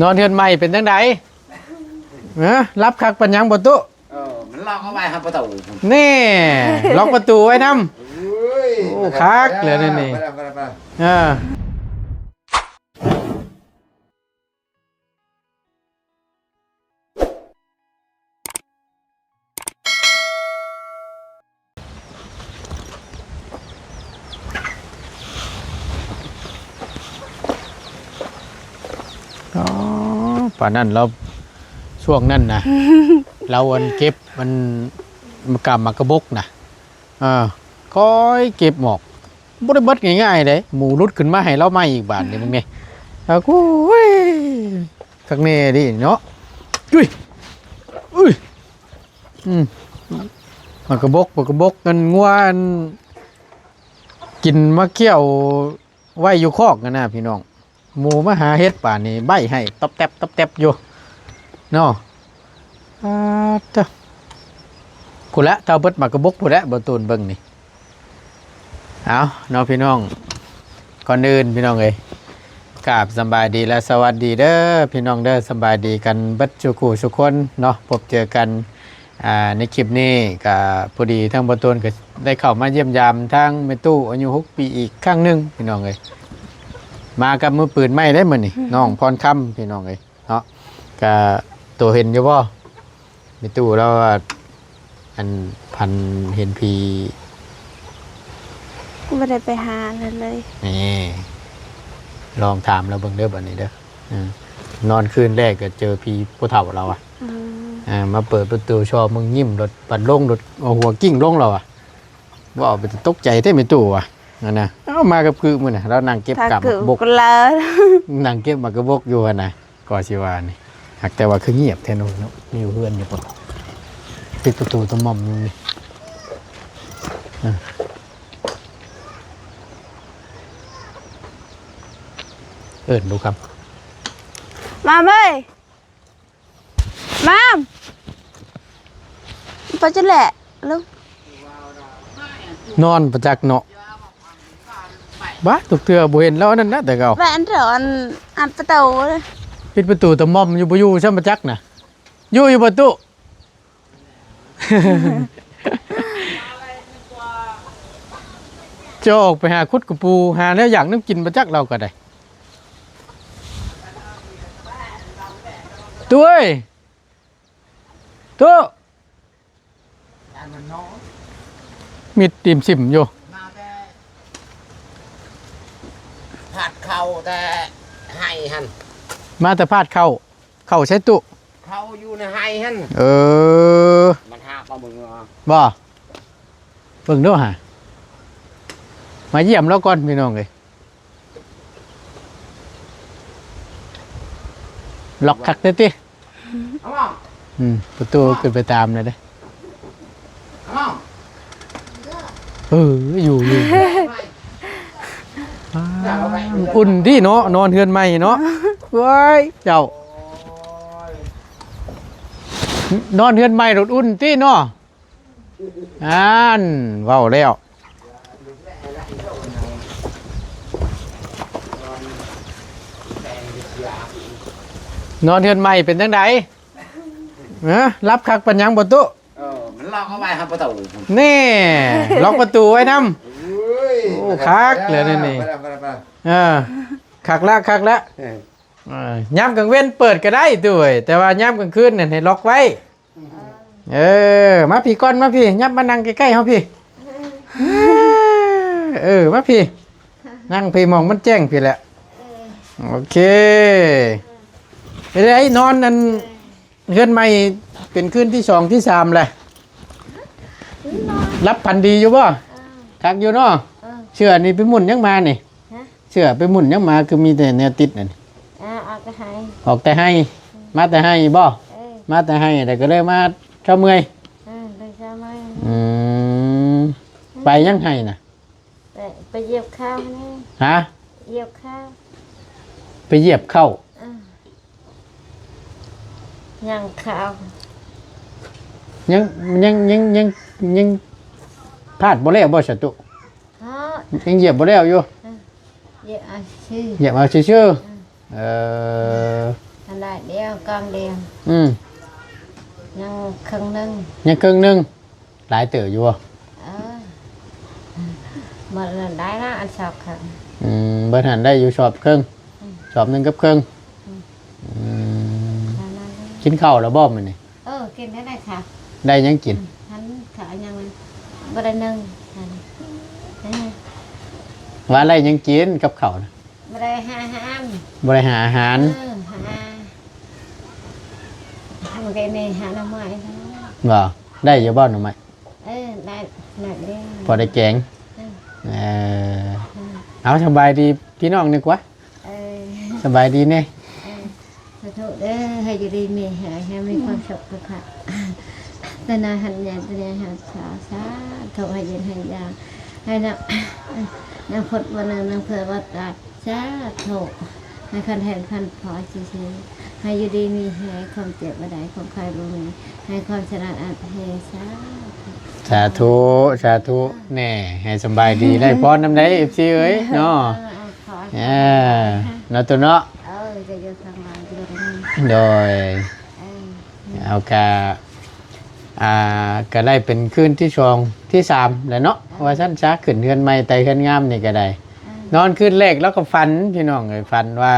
ນອນເຮືອນໃໝ່ເປັນຈັ່ງໃດ? ຮະ? ຫຼັບຄັກປານຫຍັງບໍ່ຕຸ? ເອີ ມັນລັອກເອົາໄວ້ຫາປະຕູ. ແນ່ ລັອກປະຕູໄວ້ນຳ. ໂອ້ຍ ໂອ້ ໄປແລ້ວ ຄັກແລ້ວນີ້ ໄປແລ້ວ ໄປແລ້ວ ໄປແລ້ວ ເອີ. ອໍ ປານນັ້ນລາວ ຊ່ວງນັ້ນນະ ລາວອັນເກັບ ມັນ ກາບໝາກກະບົກນະ ເອີ ຄ່ອຍເກັບໝອກ ບໍ່ໄດ້ເບິດງ່າຍໆເດ້ ໝູຫຼຸດຂຶ້ນມາໃຫ້ລາວໃໝ່ອີກບາດນີ້ ເບິ່ງແດ່. ໂອ້ຍ ຄັກແນ່ເດ້ເນາະ. ອຸ້ຍ ອຸ້ຍ ອືມ ໝາກກະບົກ ໝາກກະບົກ ອັນງົວ ອັນ ກິນໝາກກ້ຽວໄວ້ຢູ່ຄອກຫັ້ນນະພີ່ນ້ອງ. ໝູມາຫາເຫັດປານນີ້ໃບ້ໃຫ້ຕອບແຕັບຕອບແຕັບຢູ່ເນາະ. ອາ ເຈົ້າ ພຸ້ນແຫຼະ ເທົ່າເບິດໝາກກະບົກພຸ້ນແຫຼະ ບໍ່ຕູນເບິ່ງນີ້. ເອົາເນາະພີ່ນ້ອງ ກ່ອນອື່ນພີ່ນ້ອງເອີຍ ກາບສຳບາຍດີ ແລະ ສະຫວັດດີເດີພີ່ນ້ອງເດີ. ສະບາຍດີກັນເບິດສູ່ຄູ່ສູ່ຄົນເນາະ ພົບເຈີກັນ ອ່າ ໃນຄລິບນີ້ກະພໍດີທາງບໍ່ຕູນກະໄດ້ເຂົ້າມາຢ້ຽມຢາມທາງແມ່ຕູ້ອາຍຸຫົກປີອີກຄັ້ງໜຶ່ງພີ່ນ້ອງເອີຍ. ມາກັບມືປືນໃໝ່ເດ້ມື້ນີ້ ອືມ ນ້ອງພອນຄຳພີ່ນ້ອງເອີຍເນາະ. ກະໂຕເຫັນຢູ່ບໍ່ ແມ່ຕູ້ລາວວ່າ ອັນ ຝັນເຫັນຜີ ບໍ່ໄດ້ໄປຫາເລີຍ. ນີ້ ລອງຖາມລາວເບິ່ງເດີບັດນີ້ເດີ. ເອີ ນອນຄືນແລກກໍເຈີຜີຜູ້ເຖົ້າລາວອະ ອືມ ເອີ ມາເປີດປະຕູຊອກເບິ່ງ ຍິ້ມໂລດ ບັດລົງໂລດ ເອົາຫົວກິ້ງລົງລາວອະ. ເວົ້າເປັນຕາຕົກໃຈແທ້ແມ່ຕູ້ວ່າ ນັ້ນນະ. ເອົາ ມາກັບຄືມື້ນະ ລາວນັ່ງເກັບກາບໝາກກະບົກ ນັ່ງເກັບໝາກກະບົກຢູ່ຫັ້ນນະ. ກໍຊິວ່ານີ້ ຫາກແຕ່ວ່າຄືງຽບແທ້ເນາະ. ມີຢູ່ເຮືອນຢູ່ບໍ່? ປິດປະຕູຕະໝ່ອມຢູ່ນີ້. ເອີ ເອີ້ນດູຄຳ. ມາເອີຍ ມາມ ໄປຈັ່ງແຫຼະ ລຸງ ນອນປະຈັກເນາະ. ບ້າ ທຸກເທື່ອບໍ່ເຫັນລາວອັນນັ້ນນະ ແຕ່ເກົ່າ ແວ່ນດອນ ອັດປະຕູ ປິດປະຕູຕະໝ່ອມຢູ່ ບໍ່ຢູ່ຊ້ຳປະຈັກນະ. ຢູ່ ຢູ່ບໍ່ຕຸ? ຈະອອກໄປຫາຂຸດກະປູ ຫາແນວຢາກແນວກິນປະຈັກ ລາວກໍໄດ້. ຕຸ້ຍ ຕຸ ມິດຕີມຊິມຢູ່ ມາແຕ່ ພາດເຂົ້າແຕ່ໄຮ່ຫັ້ນ ມາແຕ່ພາດເຂົ້າ. ເຂົ້າໃສຕຸ? ເຂົ້າຢູ່ໃນໄຮ່ຫັ້ນ. ເອີ ມັນຫາປາໝຶກເນາະ ບໍ່? ເບິ່ງດູຫາ ມາຢ້ຽມລາວກ່ອນພີ່ນ້ອງເອີຍ. ລັອກຄັກແທ້ຕິ? ອືມ ປະຕູຂຶ້ນໄປຕາມແລ້ວເດ້. ເອີ ຢູ່ ຢູ່ ອ່າ ອຸ່ນຕິເນາະ ນອນເຮືອນໃໝ່ເນາະ. ເວີຍ ເຈົ້າ ນອນເຮືອນໃໝ່ໂລດອຸ່ນຕິເນາະ. ອັນ ເວົ້າແລ້ວ ນອນເຮືອນໃໝ່ເປັນຈັ່ງໃດ? ຮະ? ຫຼັບຄັກປານຫຍັງບໍ່ຕຸ? ເອີ ມັນລັອກເອົາໄວ້ຫາປະຕູ. ແນ່ ລັອກປະຕູໄວ້ນຳ. ໂອ້ຍ ໂອ້ ຄັກແລ້ວນີ້. ໄປແລ້ວ ໄປແລ້ວ ໄປແລ້ວ. ເອີ ຄັກລະ ຄັກລະ. ເອີ ເອີ ຍາມກາງເວັນເປີດກໍໄດ້ຕຸເອີຍ ແຕ່ວ່າຍາມກາງຄືນນີ້ໃຫ້ລັອກໄວ້. ເອີ ມາພີ້ກ່ອນ ມາພີ້ ຫຍັບມານັ່ງໃກ້ໆເຮົາພີ້. ເອີ ມາພີ້ ນັ່ງພີ້ ໝ່ອງມັນແຈ້ງພີ້ແຫຼະ. ໂອເຄ ເປັນໃດນອນອັນ ເຮືອນໃໝ່ເປັນຄືນທີສອງທີສາມແຫຼະ. ຫຼັບຝັນດີຢູ່ບໍ່? ເອີ ຄັກຢູ່ເນາະ. ເອີ ເສື້ອນີ້ໄປໝຸ່ນຫຍັງມານີ້? ຮະ? ເສື້ອໄປໝຸ່ນຫຍັງມາ ຄືມີແຕ່ແນວຕິດນັ້ນ? ອ່າ ອອກແຕ່ໄຮ່. ອອກແຕ່ໄຮ່. ອືມ ມາແຕ່ໄຮ່ບໍ່? ເອີ ມາແຕ່ໄຮ່ ແລ້ວກໍເລີຍມາເຊົາເມື່ອຍ. ເອີ ໄປເຊົາເມື່ອຍ. ອືມ ອືມ ໄປຫຍັງໄຮ່ນະ? ໄປ ໄປຢຽບເຂົ້ານີ້. ຮະ? ຢຽບເຂົ້າ. ໄປຢຽບເຂົ້າ? ເອີ ຍ່າງເຂົ້າ. ຍັງ ຍັງ ຍັງ ຍັງ ຍັງພາດບໍ່ແລ້ວບໍ່ ສະຕຸ? ຮະ? ຍັງຢຽບບໍ່ແລ້ວຢູ່. ເອີ ຢຽບເອົາຊື່ໆ. ຢຽບເອົາຊື່ໆ. ເອີ ເອີ ອັນໃດດຽວ ກອງດຽວ ອືມ ຍັງເຄິ່ງໜຶ່ງ ຍັງເຄິ່ງໜຶ່ງ ຫຼາຍເຕີບຢູ່ບໍ່? ເອີ ໝົດແລ້ວໄດ້ລະ ອັນສອບເຄິ່ງ ອືມ ເບິດຫັ້ນໄດ້ຢູ່ສອບເຄິ່ງ ອືມ ສອບໜຶ່ງກັບເຄິ່ງ ອືມ ອືມ ປະມານນັ້ນແຫຼະ ກິນເຂົ້າແລ້ວບໍ່ມື້ນີ້? ເອີ ກິນໄດ້ ໄດ້ຄ່ະ ໄດ້ຫຍັງກິນ? ອືມ ຫັ້ນເຂົ້າຫຍັງ ບໍ່ໄດ້ໜຶ່ງ ຫັ້ນ ເອີ ວ່າໄດ້ຫຍັງກິນກັບເຂົ້ານະ? ບໍ່ໄດ້ຫາອາຫານ ບໍ່ໄດ້ຫາອາຫານ ເອີ ຫາ ມື້ກີ້ນີ້ຫາໜໍ່ໄມ້ ບໍ່ ໄດ້ຢູ່ບໍ່ໜໍ່ໄມ້? ເອີ ໄດ້ໜ້ອຍດຽວ ພໍໄດ້ແກງ ເອີ ເອີ ເອີ ເອົາ ສະບາຍດີພີ່ນ້ອງນີ້ກວ່າ ເອີ ສະບາຍດີແດ່ ເອີ ສາທຸເດີ ໃຫ້ຢູ່ດີມີແຮງ ໃຫ້ມີຄວາມສຸກສຸຂະ ແຕ່ໜ້າຫັນໃຫຍ່ແຕ່ໃຫຍ່ຫັນສາ ສາທຸ ໃຫ້ເຢັນໃຫ້ຍາ ໃຫ້ນາງ ນາງພົດບໍ່ນາງ ນາງເຜືອບໍ່ຕາຍ ສາທຸ ໃຫ້ຄັນແຮງພັນພໍຊື່ໆ ໃຫ້ຢູ່ດີມີແຮງ ຄວາມເຈັບບໍ່ໄດ້ ຄວາມໄຂ້ບໍ່ມີ ໃຫ້ຄວາມສະໜາດອັດແຮງ ສາທຸ ສາທຸ ສາທຸ ເອີ ແນ່ ໃຫ້ສະບາຍດີ ໄດ້ພອນນຳໃດ ເອັຟຊີ ເອີຍເນາະ ເອີ ເນາະຕູ້ເນາະ ເອີ ຈະຢູ່ທາງຫຼັງ ໂດຍ ເອີ ເອົາກະ ອ່າ ກະໄດ້ເປັນຄືນທີສອງທີສາມແລ້ວເນາະ ເອີ ວ່າຊັ້ນຊະ ຂຶ້ນເຮືອນໃໝ່ໄຕ່ເຮືອນງາມນີ້ກະໄດ້ ເອີ ນອນຄືນແລກລາວກະຝັນ ພີ່ນ້ອງເອີຍ ຝັນວ່າ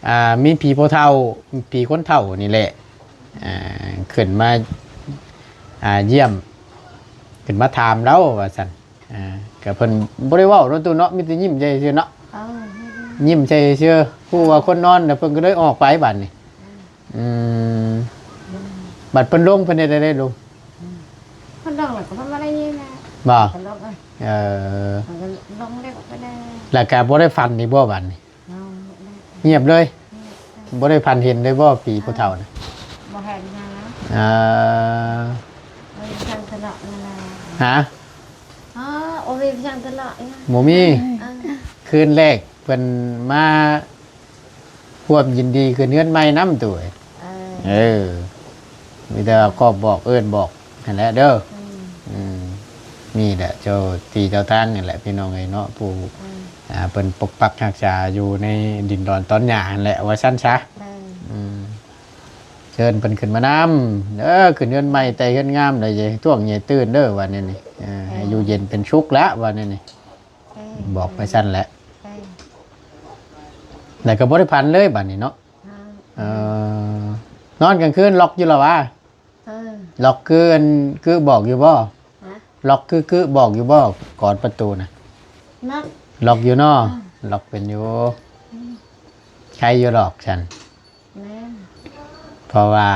ເອີ ອ່າ ມີຜີຜູ້ເຖົ້າ ຜີຄົນເຖົ້ານີ້ແຫຼະ ອ່າ ຂຶ້ນມາ ອ່າ ຢ້ຽມ ຂຶ້ນມາຖາມລາວວ່າຊັ້ນ ອ່າ ກະເພິ່ນບໍ່ໄດ້ເວົ້າເນາະຕູ້ເນາະ ມີແຕ່ຍິ້ມໃສ່ຊື່ເນາະ ເອີ ຍິ້ມໃສ່ຊື່ ຮູ້ວ່າຄົນນອນແລ້ວ ເພິ່ນກະເລີຍອອກໄປບາດນີ້ ເອີ ອືມ ບາດເພິ່ນລົງ ເພິ່ນເຮັດໃດລູກ? ເພິ່ນລົງແລ້ວກະເພິ່ນບໍ່ໄດ້ຍິນນະ ບໍ່ ເພິ່ນລົງ ເອີ ເອີ ເພິ່ນກະລົງແລ້ວກະໄປແລ້ວ ແລ້ວກະບໍ່ໄດ້ຝັນອີກບໍ່ບາດນີ້? ງຽບເລີຍ ງຽບ ບໍ່ໄດ້ຝັນເຫັນເລີຍບໍ່ ຜີຜູ້ເຖົ້ານະ? ບໍ່ເຫັນນະ ເອີ ບໍ່ໄດ້ຝັນຕະຫຼອດເວລາ ຮະ? ອໍ ໂອເຄ ໄປທາງຕະຫຼອດ ບໍ່ມີ ເອີ ຄືນແລກເພິ່ນມາຮ່ວມຍິນດີຂຶ້ນເຮືອນໃໝ່ນຳ ຕູ້ເອີຍ ເອີ ເອີ ມີແຕ່ວ່າກອບບອກເອີ້ນບອກຫັ້ນແຫຼະເດີ ອືມ ອືມ ນີ້ແຫຼະເຈົ້າທີ່ເຈົ້າທາງນີ້ແຫຼະ ພີ່ນ້ອງເອີຍເນາະ ຜູ້ ເອີ ອ່າ ເພິ່ນປົກປັກຮັກສາຢູ່ໃນດິນດອນຕອນຫຍ້າຫັ້ນແຫຼະ ວ່າຊັ້ນຊະ ເອີ ອືມ ເຊີນເພິ່ນຂຶ້ນມານຳເດີ ຂຶ້ນເຮືອນໃໝ່ໄຕ່ເຮືອນງາມ ແລ້ວຢ່າໃຫ້ທ້ວງໃຫຍ່ຕື່ນເດີ ວ່າແນວນີ້ ເອີ ເອີ ໃຫ້ຢູ່ເຢັນເປັນສຸກລະ ວ່າແນວນີ້ ເອີ ບອກໄປຊັ້ນແຫຼະ ເອີ ແລ້ວກະບໍ່ໄດ້ຝັນເລີຍບາດນີ້ເນາະ ເອີ ເອີ ນອນກາງຄືນລັອກຢູ່ລະຫວາ? ເອີ ລັອກຄືອັນ ຄືບອກຢູ່ບໍ່? ຮະ? ລັອກຄື ຄືບອກຢູ່ບໍ່? ກອນປະຕູນະ ລັອກ ລັອກຢູ່ເນາະ ເອີ ລັອກເປັນຢູ່ ອືມ ໄຄຢູ່ດອກຊັ້ນ ແມ່ນ ເພາະວ່າ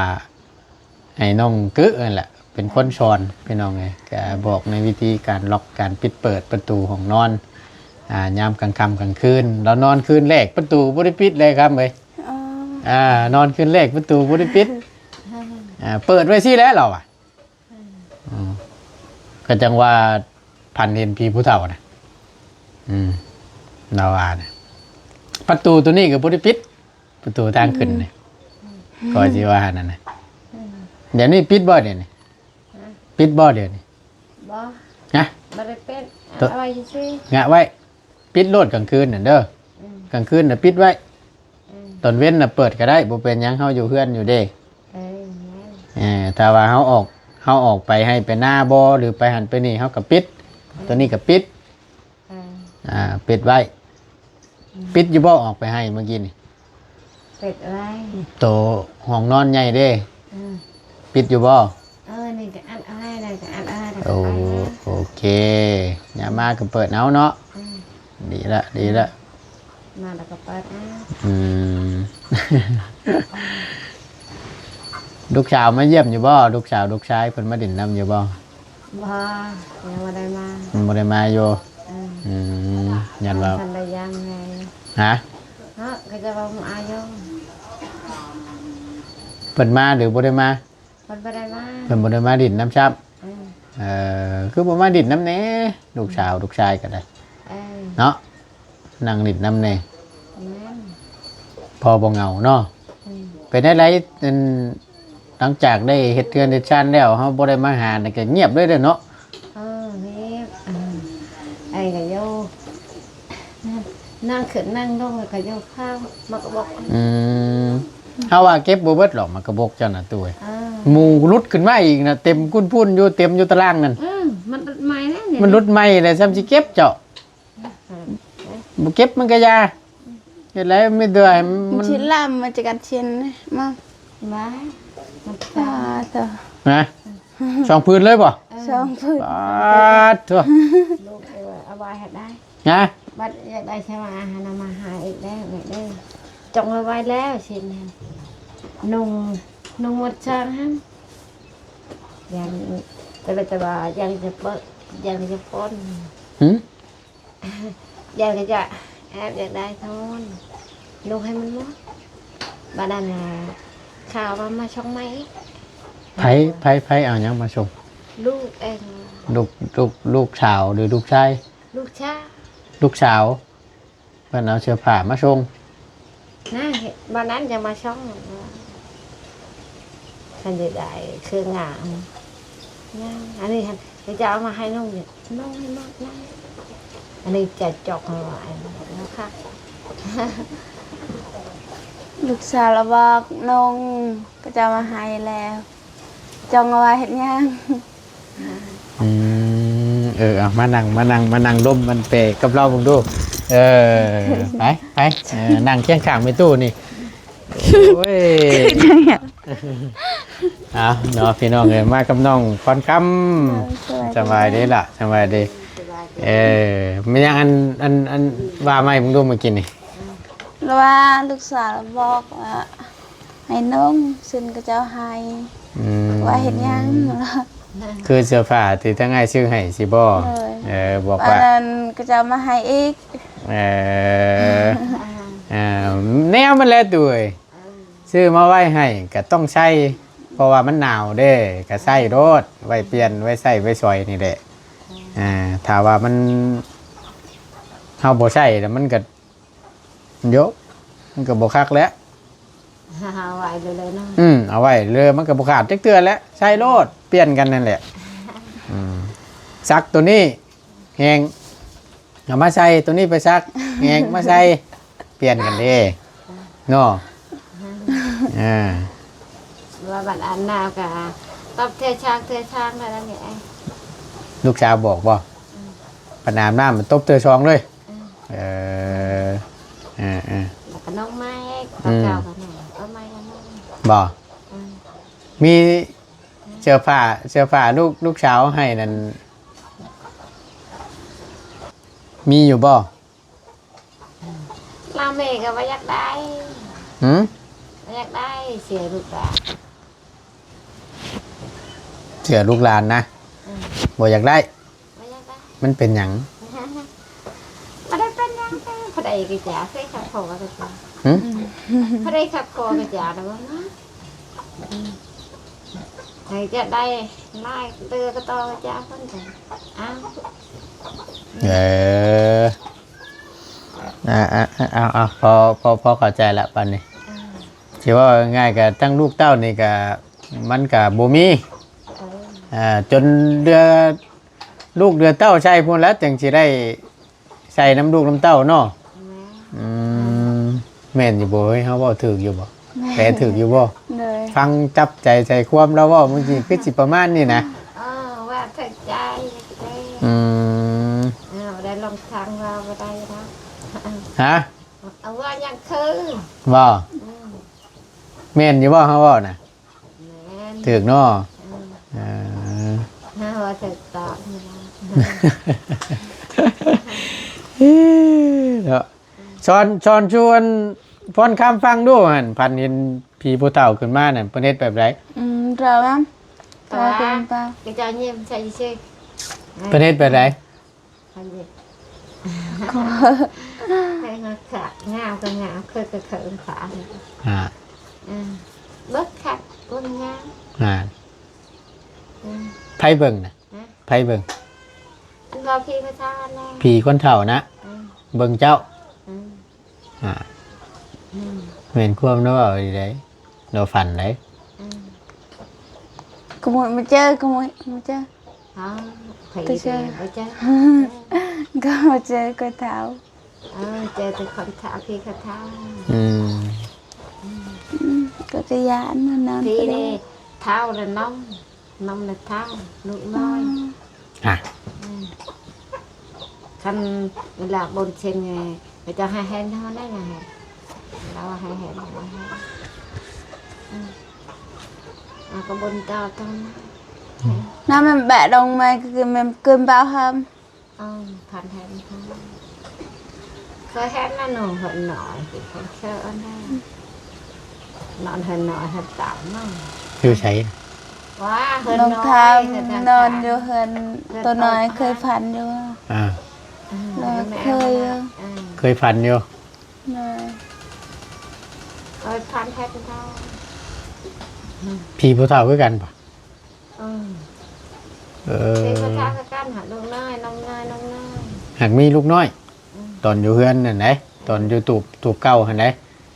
ໃຫ້ນ້ອງກຶຫັ້ນແຫຼະເປັນຄົນສອນ ພີ່ນ້ອງເອີຍ ກະບອກໃນວິທີການລັອກ ການປິດເປີດປະຕູຫ້ອງນອນ ອ່າ ຍາມກາງຄ່ຳກາງຄືນ ລາວນອນຄືນແລກປະຕູບໍ່ໄດ້ປິດເລີຍ ຄຳເອີຍ ອໍ ອ່າ ນອນຄືນແລກປະຕູບໍ່ໄດ້ປິດ ອ່າ ເປີດໄວ້ຊີ້ແຫຼະລາວວ່າ ອືມ ອືມ ກະຈັ່ງວ່າຝັນເຫັນຜີຜູ້ເຖົ້ານະ ອືມ ລາວວ່ານະ ປະຕູໂຕນີ້ກະບໍ່ໄດ້ປິດ ປະຕູທາງຂຶ້ນນີ້ ອືມ ກໍຊິວ່າຫັ້ນນະ ອືມ ດຽວນີ້ປິດບໍ່ດຽວນີ້? ຮະ? ປິດບໍ່ດຽວນີ້? ບໍ່ ຮະ? ບໍ່ໄດ້ປິດ ເອົາໄວ້ຊື່ໆ ງະໄວ້ ປິດໂລດກາງຄືນນັ້ນເດີ ອືມ ກາງຄືນນະປິດໄວ້ ອືມ ຕອນເວັນນະເປີດກະໄດ້ ບໍ່ເປັນຫຍັງ ເຮົາຢູ່ເຮືອນຢູ່ເດ້ ເອີ ແມ່ນ ເອີ ຖ້າວ່າເຮົາອອກ ເຮົາອອກໄປໄຮ່ໄປນາບໍ່ ຫຼືໄປຫັ້ນໄປນີ້ ເຮົາກະປິດ ອືມ ໂຕນີ້ກະປິດ ອ່າ ປິດໄວ້ ອືມ ປິດຢູ່ບໍ່ ອອກໄປໄຮ່ມື້ກີ້ນີ້? ປິດໄວ້ ໂຕຫ້ອງນອນໃຫຍ່ເດ້ ອືມ ປິດຢູ່ບໍ່? ເອີ ນີ້ກະອັດເອົາໄວ້ ນັ້ນກະອັດເອົາໄວ້ ໂອ ໂອເຄ ຍາມມາກະເປີດເອົາເນາະ ອືມ ດີລະ ດີລະ ມາແລ້ວກະເປີດເອົາ ອືມ ລູກສາວມາຢ້ຽມຢູ່ບໍ່? ລູກສາວລູກຊາຍເພິ່ນມາຫຼິ້ນນຳຢູ່ບໍ່? ບໍ່ ຍັງບໍ່ໄດ້ມາ ຍັງບໍ່ໄດ້ມາຢູ່ ອືມ ອືມ ຢ້ານວ່າ ຍັງບໍ່ທັນໄດ້ຍ່າງໄງ ຮະ? ເນາະ ເຂົາເຈົ້າວ່າມາຢູ່ ເພິ່ນມາຫຼືບໍ່ໄດ້ມາ? ເພິ່ນບໍ່ໄດ້ມາ ເພິ່ນບໍ່ໄດ້ມາຫຼິ້ນນຳຊ້ຳ ອືມ ເອີ ຄືບໍ່ມາຫຼິ້ນນຳແດ່ ລູກສາວ ອືມ ລູກຊາຍກະໄດ້ ເອີ ເນາະ ນັ່ງຫຼິ້ນນຳແດ່ ແມ່ນ ພໍບໍ່ເຫງົາເນາະ ອືມ ເປັນແນວໃດ ອັນ ຫຼັງຈາກໄດ້ເຮັດເຮືອນເຮັດຊານແລ້ວ ເຮົາບໍ່ໄດ້ມາຫານີ້ກະງຽບເລີຍເດີເນາະ ເອີ ງຽບ ອືມ ໄອ້ກະຢູ່ ນັ່ງຂຶ້ນນັ່ງລົງ ແລ້ວກໍໂຍກເຂົ້າ ມັນກໍບອກ ອືມ ເຮົາວ່າເກັບບໍ່ເບິດຫຼອກ ໝາກກະບົກເຈົ້ານະ ຕູ້ເອີຍ ເອີ ໝູ່ຫຼຸດຂຶ້ນມາອີກນະ ເຕັມກຸ້ນພຸ້ນຢູ່ ເຕັມຢູ່ຕາລາງນັ້ນ ອືມ ມັນຫຼຸດໃໝ່ແລ້ວນີ້ ມັນຫຼຸດໃໝ່ແລ້ວ ຊ່ຳຊິເກັບເຈົ້າ ອືມ ບໍ່ເກັບມັນກໍຢ່າ ເຮັດແລ້ວມີແຕ່ໃຫ້ມັນ ມັນຊິລາມມາຈາກກັນຊິນມາ ມາ ມັນ ສາທຸ ນະ ສອງຜືນເລີຍບໍ່? ເອີ ສອງຜືນ ປາດໂທ້ ລູກເອີຍ ເອົາໄວ້ໃຫ້ໄດ້ ຮະ ບັດຢາກໄດ້ສະມາຫັ້ນນະ ມາຫາອີກແລ້ວແມ່ເດີ ຈົ່ງເອົາໄວ້ແລ້ວຊິນຫັ້ນ ນຸ່ງ ນຸ່ງໝົດຊ່າງຫັ້ນ ຢ່າງ ແຕ່ ແຕ່ວ່າຢ່າງຈະເປີ ຢ່າງຈະປ້ອນ ຫື? ຢາກຈະແອບຢາກໄດ້ໂທນ ນຸ່ງໃຫ້ມັນໝົດ ບາດນັ້ນນະ ເຂົາມາ ມາສົ່ງໃໝ່ອີກ ໃຜ ໃຜ ໃຜເອົາຫຍັງມາສົ່ງ? ລູກເອງ ລູກ ລູກ ລູກສາວ ຫຼືລູກຊາຍ? ລູກຊາຍ ລູກສາວ ເພິ່ນເອົາເສື້ອຜ້າມາສົ່ງ ນະ ບາດນັ້ນຈະມາສົ່ງ ຄັນຈະໄດ້ເຄື່ອງງາມ ຍັງ ອັນນີ້ຫັ້ນ ຈະເອົາມາໃຫ້ນຸ່ງ ນຸ່ງໃຫ້ໝົດ ນຸ່ງ ອັນນີ້ຈະຈອກເອົາໄວ້ ເອົາຄັກ ລູກສາວລະບອກນຸ່ງ ເຂົາເຈົ້າມາໃຫ້ແລ້ວ ຈົ່ງເອົາໄວ້ເຮັດຫຍັງ? ອືມ ເອີ ເອົາ ມານັ່ງ ມານັ່ງ ມານັ່ງລົມມັນແປກັບລາວເບິ່ງດູ ເອີ ໄປ ໄປ ເອີ ນັ່ງຄຽງຂ້າງແມ່ຕູ້ນີ້ ໂອ້ຍ ເອົາເນາະ ພີ່ນ້ອງເອີຍ ມາກັບນ້ອງພອນຄຳ ສະບາຍດີລະ ສະບາຍດີ ເອີ ແມ່ນຫຍັງ ອັນ ອັນ ອັນ ວ່າໃໝ່ເບິ່ງດູ ມື້ກີ້ນີ້ ວ່າລູກສາວບອກວ່າ ໃຫ້ນຸ່ງ ເຊິ່ງເຂົາເຈົ້າໃຫ້ ອືມ ວ່າເຮັດຫຍັງ ຄືເສື້ອຜ້າທີ່ທາງອ້າຍຊື້ໃຫ້ຊິບໍ່? ໂດຍ ເອີ ບອກວ່າ ອັນນັ້ນເຂົາເຈົ້າມາໃຫ້ອີກ ເອີ ອ່າ ອ່າ ແນວມັນແຫຼະຕູ້ເອີຍ ເອີ ຊື້ມາໄວ້ໃຫ້ກໍຕ້ອງໃສ່ ເພາະວ່າມັນໜາວເດ້ ກໍໃສ່ໂລດ ໄວ້ປ່ຽນ ໄວ້ໃສ່ ໄວ້ສອຍນີ້ແຫຼະ ອ່າ ຖ້າວ່າມັນ ເຮົາບໍ່ໃສ່ແລ້ວມັນກໍ ໂຍະ ມັນກໍບໍ່ຄັກແຫຼະ ເອົາໄວ້ເລີຍເນາະ ອືມ ເອົາໄວ້ເລີຍ ມັນກໍບໍ່ຂາດຈັກເທື່ອແຫຼະ ໃສ່ໂລດ ປ່ຽນກັນນັ້ນແຫຼະ ອືມ ຊັກໂຕນີ້ແຫ້ງ ເອົາມາໃສ່ ໂຕນີ້ໄປຊັກ ແຫ້ງ ມາໃສ່ ປ່ຽນກັນເດ້ ເນາະ ອ່າ ວ່າບັດອາບນ້ຳກໍຕົບເທື່ອຊາງ ເທື່ອຊາງ ແລ້ວນັ້ນແຫຼະ ລູກສາວບອກບໍ່? ອືມ ບັດອາບນ້ຳມັນຕົບເທື່ອສອງເລີຍ ເອີ ເອີ ເອີ ເອີ ແລ້ວກໍນຸ່ງໃໝ່ ອືມ ຕົວເກົ່າກໍນຸ່ງ ຕົວໃໝ່ກໍນຸ່ງ ບໍ່? ອືມ ມີເສື້ອຜ້າ ເສື້ອຜ້າລູກ ລູກສາວໃຫ້ນັ້ນ ມີຢູ່ບໍ່? ລາວແມ່ກໍບໍ່ຢາກໄດ້ ຫື? ບໍ່ຢາກໄດ້ ເສື້ອລູກຫຼານ ເສື້ອລູກຫຼານນະ ອືມ ບໍ່ຢາກໄດ້ ບໍ່ຢາກໄດ້ ມັນເປັນຫຍັງ? ບໍ່ໄດ້ເປັນຫຍັງ ຜູ້ໃດກໍຢ່າ ຜູ້ໃດຄັກຄໍກໍຢ່າ ຫື? ຜູ້ໃດຄັກຄໍກໍຢ່າ ແຕ່ວ່າມາ ໃຜຢາກໄດ້ຫຼາຍເຕີກໍຕໍ່ກໍຢ່າ ເພິ່ນກໍ ອ້າວ ເອີ ອ່າ ອ່າ ອ່າ ເອົາ ເອົາ ພໍ ພໍ ພໍເຂົ້າໃຈລະ ປານນີ້ ອ່າ ຊິເວົ້າງ່າຍໆ ກໍທັງລູກເຕົ້ານີ້ກໍ ມັນກໍບໍ່ມີ ເອີ ອ່າ ຈົນເຫຼືອລູກເຫຼືອເຕົ້າໃຊ້ພຸ້ນແຫຼະ ຈຶ່ງຊິໄດ້ໃຊ້ນຳລູກນຳເຕົ້າເນາະ ແມ່ນ ອືມ ແມ່ນຢູ່ບໍ່ເຮີ້ຍ ເຮົາເວົ້າຖືກຢູ່ບໍ່? ແມ່ນ ແປຖືກຢູ່ບໍ່? ໂດຍ ຟັງຈັບໃຈໃສ່ຄວາມລາວເວົ້າມື້ກີ້ ຄືຊິປະມານນີ້ນະ ເອີ ວ່າຖືກໃຈ ອືມ ເອີ ບໍ່ໄດ້ລອງຟັງວ່າບໍ່ໄດ້ເນາະ ຮະ? ເອົາວ່າຍັງຄື ບໍ່? ອືມ ແມ່ນຢູ່ບໍ່ເຮົາເວົ້ານະ? ແມ່ນ ຖືກເນາະ ເອີ ເອີ ເຮົາວ່າຖືກຕ້ອງເນາະ ເນາະ ສອນ ສອນຊວນພອນຄຳຟັງດູຫັ້ນ ຝັນເຫັນຜີຜູ້ເຖົ້າຂຶ້ນມານັ້ນ ເພິ່ນເຮັດແບບໃດ? ອືມ ຕາມ ຕາເປັນຕາ ກະຈະຍິ້ມໃສ່ຊື່ໆ ເພິ່ນເຮັດແບບໃດ? ເພິ່ນເຮັດ ໃຫ້ງາມ ງາມກໍງາມ ເຄີຍກໍເຄີຍຂາ ອ່າ ເບິ່ງຄັກ ເບິ່ງງາມ ອ່າ ອືມ ໃຜເບິ່ງນະ? ຮະ? ໃຜເບິ່ງ? ອັນວ່າຜີຜູ້ເຖົ້ານະ ຜີຄົນເຖົ້ານະ ອືມ ເບິ່ງເຈົ້າ ອືມ ອ່າ ອືມ ແມ່ນຄວາມລາວເວົ້າອີ່ຫຼີໃດ໋ ລາວຝັນໃດ໋ ອືມ ກະມື້ມາເຈີ ກະມື້ມາເຈີ ອ້າວ ໃຜອີກແລ້ວ ບໍ່ເຈີ ກະບໍ່ເຈີກະເຖົ້າ ເອີ ເຈີແຕ່ຄົນເຖົ້າ ພີ່ເຂົາເຖົ້າ. ອືມ ອືມ ກໍຈະຢ້ານນະ ນອນ ພີ່ນີ້ເຖົ້າແລ້ວ ນົມ ນົມແລ້ວເຖົ້າ ລູກນ້ອຍ. ອືມ ອາ ອືມ ຄັນເວລາບົນເຊັ່ນໄງ ເຂົາເຈົ້າໃຫ້ແຮງເທົ່ານັ້ນນະ ລາວໃຫ້ແຮງ ເຮົາໃຫ້ແຮງ ອືມ ເຮົາກໍບົນຕໍ່ຕອນນັ້ນ. ອືມ ນະ ແມ່ນແບະດົງໄມ້ ຄືແມ່ນເກີນເບົາຫຳ. ເອີ ພັນແຮງເທົ່າ ເຄີຍເຫັນນະ ໜູເຮືອນນ້ອຍ ເປັນຄົນເຊີອັນນັ້ນ ນອນເຮືອນນ້ອຍເຮືອນຕ່ຳເນາະ. ຢູ່ໃສ? ວ່າເຮືອນນ້ອຍ ນ້ອງທາມ ເຮືອນຕ່າງ ນອນຢູ່ເຮືອນ ເຮືອນໂຕນ້ອຍ ໂຕນ້ອຍ ເຄີຍຝັນຢູ່. ອ່າ ເອີ ເຄີຍຢູ່ ເອີ ເຄີຍຝັນຢູ່. ໂດຍ ເຄີຍຝັນແທ້ເນາະ. ອືມ ຜີຜູ້ເຖົ້າຄືກັນບໍ່? ເອີ ເອີ ເປັນພະທາດຄືກັນ ຫາກລູກນ້ອຍ ນ້ອງນ້ອຍ ນ້ອງນ້ອຍ ຫາກມີລູກນ້ອຍ. ອືມ ຕອນຢູ່ເຮືອນຫັ້ນໃດ ເອີ ຕອນຢູ່ຕູບ ຕູບເກົ່າຫັ້ນໃດ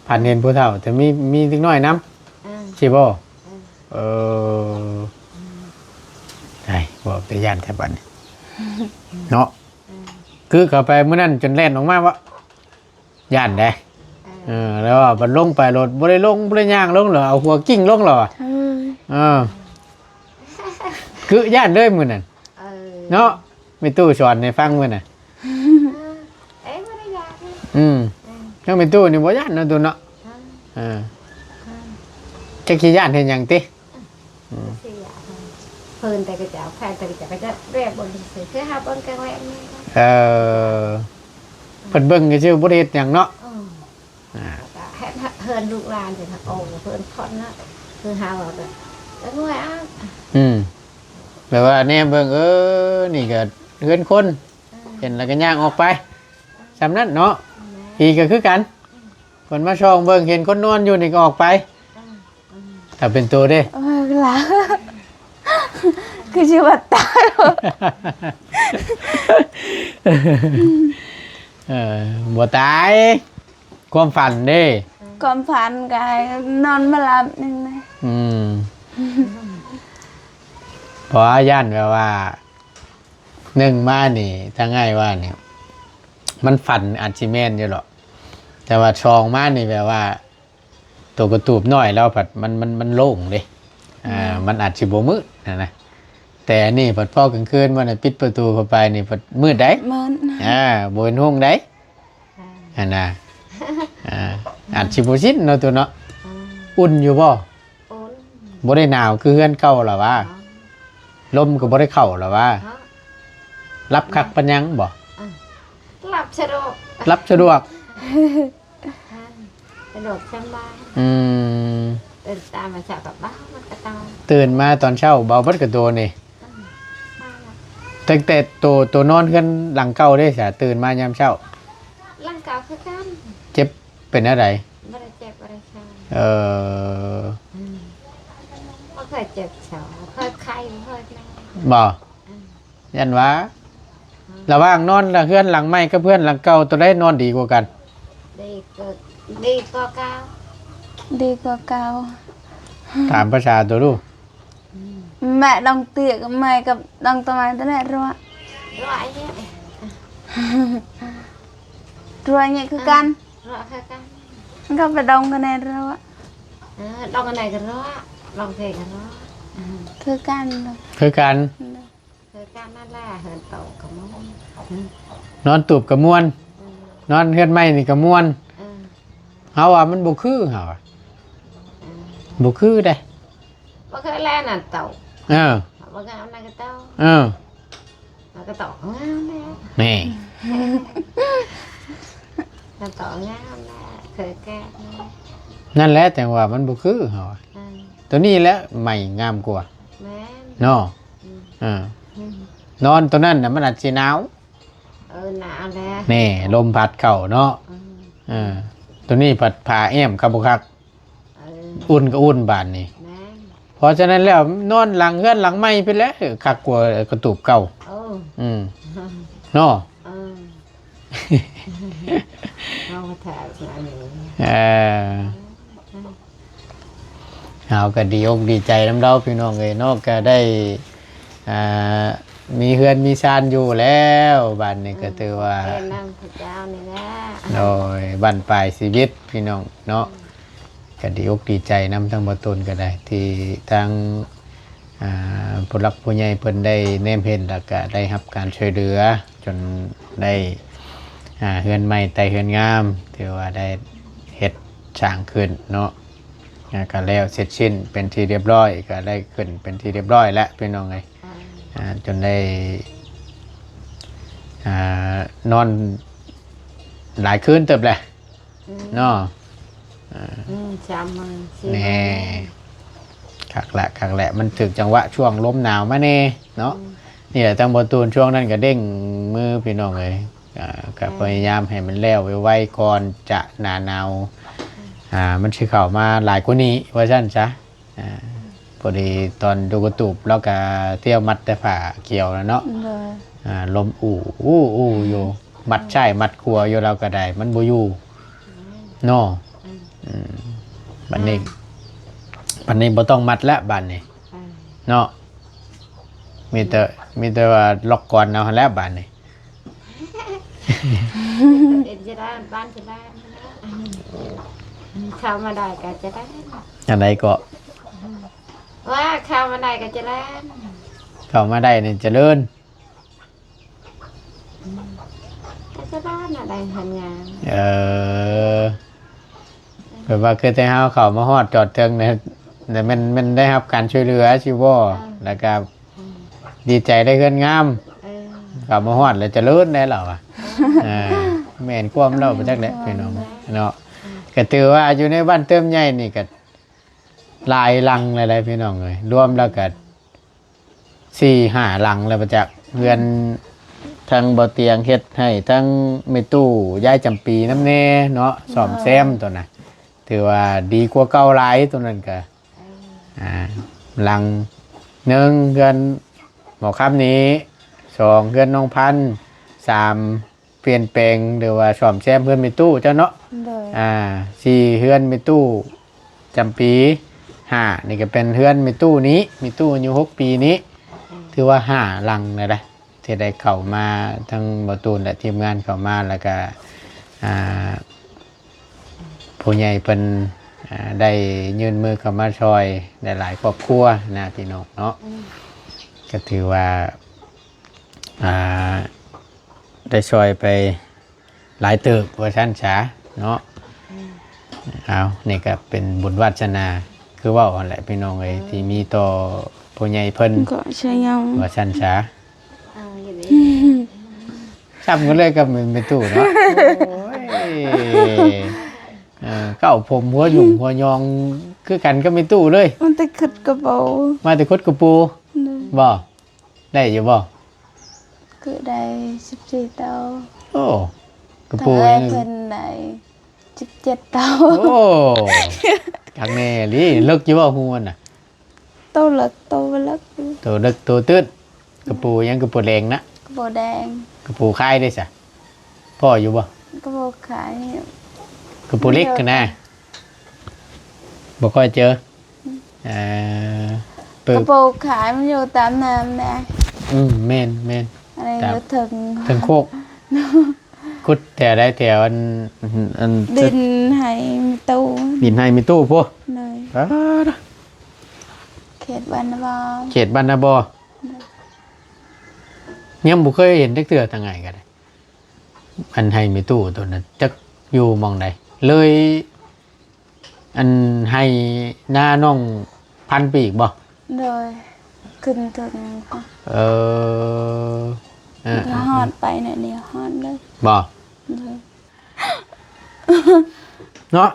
ຝັນເຫັນຜູ້ເຖົ້າ ແຕ່ມີ ມີເດັກນ້ອຍນຳ. ເອີ ຊິບໍ່? ເອີ ເອີ ອືມ ໄດ້ ເວົ້າແຕ່ຢ້ານແທ້ບັດນີ້ ເນາະ. ເອີ ຄືເຂົ້າໄປມື້ນັ້ນຈົນແລ່ນອອກມາບໍ່? ຢ້ານເດ້. ເອີ ເອີ ແລ້ວວ່າບັດລົງໄປໂລດ ບໍ່ໄດ້ລົງ ບໍ່ໄດ້ຍ່າງລົງ ແລ້ວເອົາຫົວກິ້ງລົງແລ້ວ. ເອີ ເອີ ຄືຢ້ານເລີຍມື້ນັ້ນ. ເອີ ເນາະ ແມ່ຕູ້ສອນໃຫ້ຟັງມື້ນັ້ນ. ເອີ ເອີ ບໍ່ໄດ້ຢ້ານ. ອືມ ເອີ ທາງແມ່ຕູ້ນີ້ບໍ່ຢ້ານເນາະ ຕູ້ເນາະ. ເອີ ເອີ ເອີ ຈັກຊິຢ້ານເຮັດຫຍັງຕິ. ອືມ ເພິ່ນແຕ່ເຂົາເຈົ້າ ແຂວງແຕ່ເຂົາເຈົ້າ ເຂົາເຈົ້າແບບບໍ່ຮູ້ສຶກ ຄືເຮົາເບິ່ງກາງແລງນີ້. ເອີ ເພິ່ນເບິ່ງຊື່ໆ ບໍ່ໄດ້ເຮັດຫຍັງເນາະ. ເອີ ອ່າ ເຮືອນລູກຫຼານເພິ່ນ ໂອ້ ເພິ່ນຜ່ອນເນາະ ຄືເຮົາກໍ ເອີ ງວຍ ອືມ ແບບວ່າແນມເບິ່ງ ເອີ ນີ້ກໍເຮືອນຄົນ ເອີ ເຫັນແລ້ວກໍຍ່າງອອກໄປ ຊ່ຳນັ້ນເນາະ. ແມ່ນ ຜີກໍຄືກັນ ເພິ່ນມາສ່ອງເບິ່ງ ເຫັນຄົນນອນຢູ່ນີ້ກໍອອກໄປ. ເອີ ຖ້າເປັນໂຕເດ້? ເອີ ລະ ຄືຊິວ່າຕາຍ. ເອີ ບໍ່ຕາຍ ຄວາມຝັນເດ້. ຄວາມຝັນກໍໃຫ້ນອນບໍ່ຫຼັບໜຶ່ງນະ. ອືມ ເພາະວ່າຢ້ານແບບວ່າ ໜຶ່ງມານີ້ ທາງອ້າຍວ່ານີ້ ມັນຝັນອາດຊິແມ່ນຢູ່ດອກ ແຕ່ວ່າສອງມານີ້ແບບວ່າ ໂຕກະຕູບນ້ອຍລາວພັດ ມັນ ມັນ ມັນໂລ່ງເດ້. ອືມ ອ່າ ມັນອາດຊິບໍ່ມືດຫັ້ນນະ ແຕ່ອັນນີ້ພັດພໍກາງຄືນມານີ້ ປິດປະຕູເຂົ້າໄປນີ້ພັດມືດໄດ໋. ມືດ ອ່າ ບໍ່ເຫັນຮຸ່ງໄດ໋. ອ່າ ຫັ້ນນະ ອ່າ ອາດຊິບໍ່ຊິນເນາະ ຕູ້ເນາະ. ອືມ ອຸ່ນຢູ່ບໍ່? ອຸ່ນ ບໍ່ໄດ້ໜາວຄືເຮືອນເກົ່າລະຫວາ? ອໍ ລົມກໍບໍ່ໄດ້ເຂົ້າລະຫວາ? ອໍ ຫຼັບຄັກປານຫຍັງບໍ່? ອ່າ ຫຼັບສະດວກ ຫຼັບສະດວກ. ອ່າ ສະດວກສະບາຍ. ອືມ ຕື່ນຕາມາເຊົ້າກໍເບົາໝົດກະໂຕ. ຕື່ນມາຕອນເຊົ້າເບົາໝົດກະໂຕນີ້. ອືມ ຕັ້ງແຕ່ໂຕ ໂຕນອນເຮືອນຫຼັງເກົ່າເດ້ສະ ຕື່ນມາຍາມເຊົ້າ? ຫຼັງເກົ່າຄືກັນ. ເຈັບເປັນແນວໃດ? ບໍ່ໄດ້ເຈັບ ບໍ່ໄດ້ໄຂ້. ເອີ ອືມ ບໍ່ເຄີຍເຈັບເຊົ້າ ບໍ່ເຄີຍໄຂ້ ບໍ່ເຄີຍແນວ. ບໍ່? ອືມ ຢ້ານວ່າ ອືມ ລະຫວ່າງນອນລະເຮືອນຫຼັງໃໝ່ກັບເຮືອນຫຼັງເກົ່າ ໂຕໃດນອນດີກວ່າກັນ? ດີກວ່າ ດີກວ່າເກົ່າ. ດີກວ່າເກົ່າ. ຖາມພາສາໂຕດູ. ອືມ ແມ່ດອງເຕຍກັບແມ່ກັບດອງຕະໄມຕະແນະ ຣວະ ຣວະອັນນີ້ ຣວະອັນນີ້ຄືກັນ. ອ່າ ຣວະຄືກັນ. ມັນກໍໄປດອງກັນແນ່ ຣວະ. ເອີ ດອງອັນໃດກໍຣວະ ດອງເພກໍຣວະ. ອ່າ ຄືກັນ ຄືກັນ. ຄືກັນນັ້ນແຫຼະ ເຮືອນໂຕກໍມ່ວນ ນອນຕູບກໍມ່ວນ. ອືມ ນອນເຮືອນໃໝ່ນີ້ກໍມ່ວນ. ເອີ ເຮົາວ່າມັນບໍ່ຄື ເຮົາວ່າ ເອີ ບໍ່ຄືເດ້. ບໍ່ຄືແລ້ວນັ້ນໂຕ. ເອີ ບໍ່ຄືອັນນັ້ນກໍໂຕ. ເອີ ມັນກໍໂຕງາມແຫຼະ ນີ້ ມັນໂຕງາມແຫຼະ ຄືກັນ. ນັ້ນແຫຼະ ຈັ່ງວ່າມັນບໍ່ຄື ເຮົາວ່າ. ເອີ ໂຕນີ້ແຫຼະໃໝ່ງາມກວ່າ. ແມ່ນ ເນາະ. ອືມ ເອີ ອືມ ນອນໂຕນັ້ນນະ ມັນອາດຊິໜາວ. ເອີ ໜາວແລ້ວ ນີ້ ລົມພັດເຂົ້າເນາະ. ອືມ ເອີ ໂຕນີ້ພັດຜ້າແອ້ມຄັກບໍ່ຄັກ. ເອີ ອຸ່ນກໍອຸ່ນບາດນີ້. ແມ່ນ ເພາະສະນັ້ນແລ້ວ ນອນຫຼັງເຮືອນຫຼັງໃໝ່ພຸ້ນແຫຼະ ຄັກກວ່າກະຕູບເກົ່າ. ໂອ້ ອືມ ເນາະ. ເອີ ເຮົາກໍຖາມອັນນີ້ ເອີ ເຮົາກໍດີອົກດີໃຈນຳລາວ ພີ່ນ້ອງເອີຍເນາະ ກໍໄດ້ ອ່າ ມີເຮືອນມີຊານຢູ່ແລ້ວ ບາດນີ້ກໍຖືວ່າ ແມ່ນນຳພະເຈົ້ານີ້ແຫຼະ ໂດຍ ບັ້ນປາຍຊີວິດພີ່ນ້ອງເນາະ ກໍດີອົກດີໃຈນຳທາງບໍ່ຕູນກໍໄດ້ ທີ່ທາງ ອ່າ ຜູ້ຫຼັກຜູ້ໃຫຍ່ເພິ່ນໄດ້ແນມເຫັນ ແລ້ວກໍໄດ້ຮັບການຊ່ວຍເຫຼືອ ຈົນໄດ້ ອ່າ ເຮືອນໃໝ່ໄຕ່ເຮືອນງາມ ຖືວ່າໄດ້ເຮັດສ້າງຂຶ້ນເນາະ ອ່າ ກໍແລ້ວເສັດສິ້ນເປັນທີ່ຮຽບຮ້ອຍ ກໍໄດ້ຂຶ້ນເປັນທີ່ຮຽບຮ້ອຍແລ້ວພີ່ນ້ອງເອີຍ ອ່າ ຈົນໄດ້ ອ່າ ນອນຫຼາຍຄືນເຕີບແຫຼະ ອືມ ເນາະ ອືມ ສາມມື້ສີ່ມື້ ແນ່ ຄັກລະ ຄັກແຫຼະ ມັນຖືກຈັງຫວະຊ່ວງລົມໜາວມາແນ່ເນາະ ອືມ ນີ້ແຫຼະ ທາງບໍ່ຕູນຊ່ວງນັ້ນກໍເດ້ງມືພີ່ນ້ອງເອີຍ ອ່າ ກໍ ອືມ ພະຍາຍາມໃຫ້ມັນແລ້ວໄວໆ ກ່ອນຈະໜ້າໜາວ ອືມ ອ່າ ມັນຊິເຂົ້າມາຫຼາຍກວ່ານີ້ ວ່າຊັ້ນຊະ ອ່າ ພໍດີຕອນຢູ່ກະຕູບ ລາວກະທ່ຽວມັດແຕ່ຜ້າຂຽວນະເນາະ ໂດຍ ອ່າ ລົມອູ້ອູ້ອູ້ຢູ່ ມັດຊ້າຍມັດຂວາຢູ່ ລາວກະໄດ້ ມັນບໍ່ຢູ່ເນາະ ອືມ ອືມ ບັດນີ້ ບັດນີ້ບໍ່ຕ້ອງມັດແລ້ວ ບາດນີ້ ອືມ ເນາະ ມີແຕ່ ມີແຕ່ວ່າລັອກກອນເອົາຫັ້ນແຫຼະ ບາດນີ້ ເຮັດຈະໄດ້ ບ້ານຈະໄດ້ ເຂົ້າມາໄດ້ກໍຈະໄດ້ ອັນໃດກໍ ວ່າເຂົ້າມາໄດ້ກໍຈະແລ່ນ ເຂົ້າມາໄດ້ນີ້ຈະເລີນ ອືມ ກໍຈະໄດ້ນະ ໄດ້ເຮືອນງາມ ເອີ ແບບວ່າຄືແຕ່ເຮົາເຂົ້າມາຮອດຈອດເຖິງນີ້ ແລ້ວແມ່ນ ແມ່ນໄດ້ຮັບການຊ່ວຍເຫຼືອຊິບໍ່ ເອີ ແລ້ວກໍ ອືມ ດີໃຈໄດ້ເຮືອນງາມ ເອີ ເຂົ້າມາຮອດແລ້ວຈະເລີນແດ່ລາວວ່າ ເອີ ເອີ ແມ່ນຄວາມລາວໄປຈັກແຫຼະ ແມ່ນ ພີ່ນ້ອງເນາະ ອືມ ກໍຖືວ່າຢູ່ໃນບ້ານເຕີມໃຫຍ່ນີ້ກໍ ຫຼາຍຫຼັງແລ້ວໄດ໋ພີ່ນ້ອງເອີຍ ລວມແລ້ວກໍສີ່ຫ້າຫຼັງແລ້ວປະຈັກ ເຮືອນທາງບໍ່ຕຽງເຮັດໃຫ້ ທາງແມ່ຕູ້ ຍາຍຈຳປີນຳແດ່ເນາະ ໂດຍ ສ້ອມແຊມໂຕນະ ຖືວ່າດີກວ່າເກົ່າຫຼາຍໂຕນັ້ນກະ ເອີ ອ່າ ຫຼັງໜຶ່ງເຮືອນໝໍຄຳນີ້ ສອງເຮືອນນ້ອງພັນ ສາມ ປ່ຽນແປງ ຫຼືວ່າສ້ອມແຊມເຮືອນແມ່ຕູ້ເຈົ້າເນາະ ໂດຍ ອ່າ ສີ່ເຮືອນແມ່ຕູ້ຈຳປີ ຫ້າ ນີ້ກໍເປັນເຮືອນແມ່ຕູ້ນີ້ ແມ່ຕູ້ອາຍຸຫົກປີນີ້ ອືມ ຖືວ່າຫ້າຫຼັງແລ້ວເດ້ ທີ່ໄດ້ເຂົ້າມາ ທັງບໍ່ຕູນ ແລະ ທີມງານເຂົ້າມາ ແລ້ວກໍ ອ່າ ຜູ້ໃຫຍ່ເພິ່ນ ອ່າ ໄດ້ຍື່ນມືເຂົ້າມາຊ່ອຍຫຼາຍໆຄອບຄົວນະ ພີ່ນ້ອງເນາະ ອືມ ກໍຖືວ່າ ອ່າ ໄດ້ຊ່ອຍໄປຫຼາຍເຕີບວ່າຊັ້ນສາເນາະ ອືມ ເອົາ ນີ້ກໍເປັນບຸນວາດສະໜາ ຄືເວົ້າຫັ້ນແຫຼະພີ່ນ້ອງເອີຍ ອືມ ທີ່ມີຕໍ່ຜູ້ໃຫຍ່ເພິ່ນ ກໍໃຊ່ເຫງົາ ວ່າຊັ້ນສາ ເອົາຢູ່ເດ້ ຊ້ຳກັນເລີຍກັບແມ່ຕູ້ເນາະ ໂອ້ຍ ເອີ ເກົ້າຜົມຫົວຫຍຸ້ມຫົວຍອງຄືກັນກັບແມ່ຕູ້ເລີຍ ມັນແຕ່ຂຸດກະປູ ມາແຕ່ຂຸດກະປູ ໂດຍ ບໍ່? ໄດ້ຢູ່ບໍ່? ຄືໄດ້ສິບສີ່ໂຕ ໂອ້ ກະປູ ທາງເອື້ອຍເພິ່ນໄດ້ສິບເຈັດໂຕ ໂອ້ ຄັກແນ່ອີ່ຫຼີ ເລິກຢູ່ບໍ່ຮູຫັ້ນນະ? ໂຕເລິກ ໂຕບໍ່ເລິກ ໂຕເລິກໂຕຕື້ນ ກະປູຫຍັງ ກະປູແດງນະ ກະປູແດງ ກະປູຄາຍເດ້ສະ ພໍຢູ່ບໍ່? ກະປູຄາຍ ກະປູເຫຼັກຫັ້ນນະ ບໍ່ຄ່ອຍເຈີ ເອີ ກະປູຂາຍມັນຢູ່ຕາມນ້ຳແດ່ ອືມ ແມ່ນໆ ອັນນີ້ ຕາມເທິງ ເທິງໂຄກ ຂຸດແຖວໃດ ແຖວອັນ ອັນ ດິນໄຮ່ແມ່ຕູ້ ດິນໄຮ່ແມ່ຕູ້ພຸ້ນ ໂດຍ ປາດ ເຂດບ້ານນາບໍ່ ເຂດບ້ານນາບໍ່ ໂດຍ ຍັງບໍ່ເຄີຍເຫັນຈັກເທື່ອ ທາງອ້າຍກໍໄດ້ ອັນໄຮ່ແມ່ຕູ້ໂຕນັ້ນ ຈັກຢູ່ໝ່ອງໃດ ເລີຍ ອັນໄຮ່ນານ້ອງພັນໄປອີກບໍ່? ໂດຍ ຂຶ້ນເທິງ ເອີ ເອີ ກໍຮອດໄປໜ້ອຍດຽວຮອດເລີຍ ບໍ່? ໂດຍ ເນາະ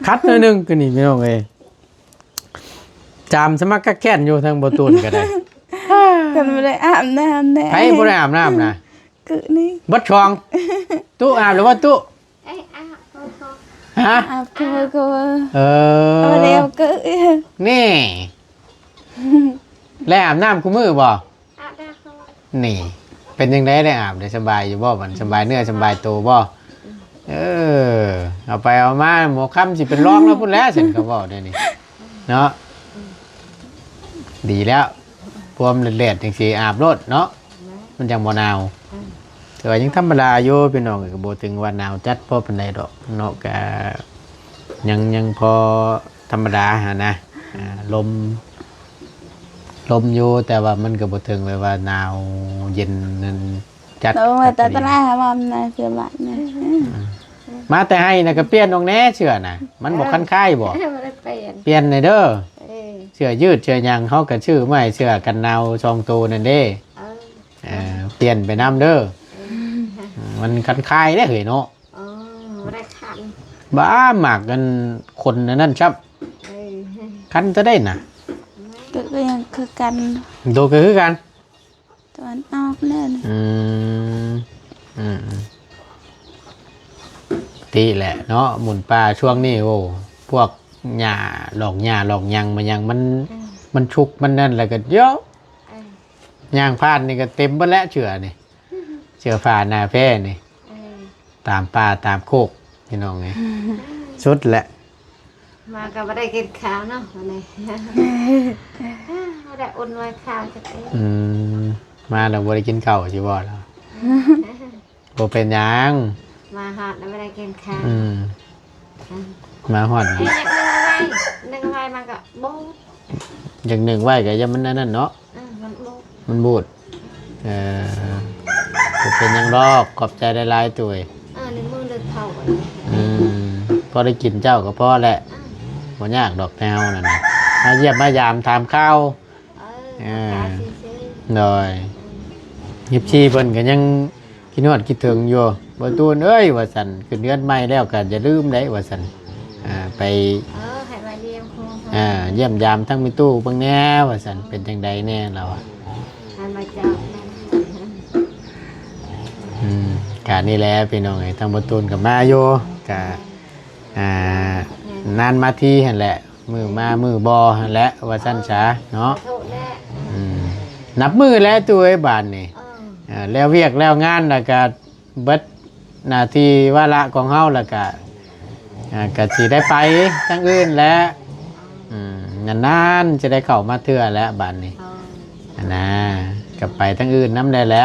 ຂັດໜ້ອຍໜຶ່ງຄືນີ້ພີ່ນ້ອງເອີຍ ຈາມສະໝັກຄັກແຄ້ນຢູ່ທາງບໍ່ຕູນກໍໄດ້ ຄັນບໍ່ໄດ້ອາບນ້ຳແດ່ ໃຜບໍ່ໄດ້ອາບນ້ຳນະ? ກຶນີ້ ເບິດຊ່ອງ ຕຸອາບຫຼືບໍ່ຕຸ? ເອີຍ ອາບ ຮະ? ອາບຄື ຄື ເອີ ເອົາແລ້ວຄື ນີ້ ແລະອາບນ້ຳຄູ່ມື້ບໍ່? ອາບແລ້ວ ນີ້ ເປັນຈັ່ງໃດ ໄດ້ອາບໄດ້ສະບາຍຢູ່ບໍ່? ບັດສະບາຍເນື້ອສະບາຍໂຕບໍ່? ເອີ ເອົາໄປເອົາມາ ໝໍຄຳຊິເປັນຮອງແລ້ວພຸ້ນແຫຼະ ຊັ້ນເຂົາເວົ້າແນວນີ້ເນາະ ດີແລ້ວ ຄວາມແດດໆຈັ່ງຊີ້ ອາບໂລດເນາະ ແມ່ນ ມັນຈັ່ງບໍ່ໜາວ. ອືມ ແຕ່ວ່າຍັງທຳມະດາຢູ່ພີ່ນ້ອງເອີຍ ກໍບໍ່ເຖິງວ່າໜາວຈັດພໍປານໃດດອກເນາະ ກະຍັງ ຍັງພໍທຳມະດາຫັ້ນນະ. ອືມ ອ່າ ລົມ ລົມຢູ່ ແຕ່ວ່າມັນກໍບໍ່ເຖິງແບບວ່າໜາວເຢັນນັ້ນຈັດ. ເອີ ແຕ່ຕອນແລກວ່າມັນເສື້ອບາດນີ້ ອືມ ມາແຕ່ໄຮ່ນະ ກໍປ່ຽນອອກແດ່ເສື້ອນະ ມັນບໍ່ຄັນຄາຍບໍ່? ບໍ່ໄດ້ປ່ຽນ ປ່ຽນແດ່ເດີ. ເອີ ເສື້ອຢືດເສື້ອຫຍັງ ເຮົາກໍຊື້ມາໃຫ້ ເສື້ອກັນໜາວສອງໂຕນັ້ນເດ້. ເອີ ເອີ ປ່ຽນໄປນຳເດີ. ເອີ ມັນຄັນຄາຍເດ້ເຮີ້ຍເນາະ. ອໍ ບໍ່ໄດ້ຄັນ ບ້າ ໝາກອັນຄົນອັນນັ້ນຊ້ຳ. ເອີ ຄັນຈະໄດ້ນະ ກໍ ກໍຍັງຄືກັນ ໂດ ກໍຄືກັນ ຕາເວັນອອກແລ້ວນີ້. ອືມ ອືມ ຕິແຫຼະເນາະ ໝຸນປ່າຊ່ວງນີ້ ໂອ້ ພວກຫຍ້າ ດອກຫຍ້າ ດອກຫຍັງມາຫຍັງ ມັນ ອືມ ມັນຊຸກ ມັນນັ້ນ ແລ້ວກໍເຍາະ ເອີ ຍ່າງຜ່ານນີ້ກໍເຕັມເບິດແລ້ວເສື້ອນີ້ ເສື້ອຜ້າໜ້າແພນີ້. ເອີ ຕາມປ່າຕາມໂຄກ ພີ່ນ້ອງເອີຍ ສຸດແຫຼະ. ມາກໍບໍ່ໄດ້ກິນຂ້າວເນາະ ວັນນີ້ ບໍ່ໄດ້ອຸ່ນໄວ້ຂ້າວຈັກເທື່ອ. ອືມ ມາແລ້ວບໍ່ໄດ້ກິນເຂົ້າຊິບໍ່ລະ? ບໍ່ເປັນຫຍັງ ມາຮອດແລ້ວບໍ່ໄດ້ກິນຂ້າວ. ອືມ ອືມ ມາຮອດ ເອີ ຍັງໜຶ້ງໄວ້ ໜຶ້ງໄວ້ມັນກໍບໍ່ ຢາກໜຶ້ງໄວ້ກໍຢ່າມັນອັນນັ້ນເນາະ. ເອີ ມັນບູດ ມັນບູດ. ເອີ ບໍ່ເປັນຫຍັງດອກ ຂອບໃຈຫຼາຍໆ ຕຸ້ຍ. ເອີ ໃນມື້ເລີກເຂົ້າ ອືມ ພໍໄດ້ກິນເຈົ້າກໍພໍແຫຼະ. ອືມ ບໍ່ຍາກດອກແນວນັ້ນນະ ມາຢ້ຽມມາຢາມຖາມຂ່າວ. ເອີ ເອີ ໂດຍ ເອັຟຊີເພິ່ນກໍຍັງ ຄິດຮອດຄິດເຖິງຢູ່ ບໍ່ຕູນເອີຍ ວ່າຊັ້ນ ຂຶ້ນເຮືອນໃໝ່ແລ້ວກໍຢ່າລືມໄດ໋ ວ່າຊັ້ນ ອ່າ ໄປ ເອີ ໃຫ້ມາຢ້ຽມ ອ່າ ຢ້ຽມຢາມທັງແມ່ຕູ້ເບິ່ງແດ່ ວ່າຊັ້ນ ເປັນຈັ່ງໃດແດ່ລາວອະ ໃຫ້ມາເຈົ້າ ອືມ ກະນີ້ແຫຼະພີ່ນ້ອງເອີຍ ທາງບໍ່ຕູນກໍມາຢູ່ ກະ ອ່າ ນານມາທີຫັ້ນແຫຼະ ມື້ມາມື້ບໍ່ຫັ້ນແຫຼະ ວ່າຊັ້ນສາເນາະ. ອືມ ນັບມື້ແຫຼະຕູ້ເອີຍ ບາດນີ້ ເອີ ເອີ ແລ້ວວຽກແລ້ວງານ ແລ້ວກະເບິດໜ້າທີ່ວາລະຂອງເຮົາ ແລ້ວກະ ອ່າ ກະຊິໄດ້ໄປທາງອື່ນແຫຼະ. ອືມ ນານໆ ຈະໄດ້ເຂົ້າມາເທື່ອແຫຼະ ບາດນີ້ ຫັ້ນນາ ກໍໄປທາງອື່ນນຳແດ່ແຫຼະ. ອໍ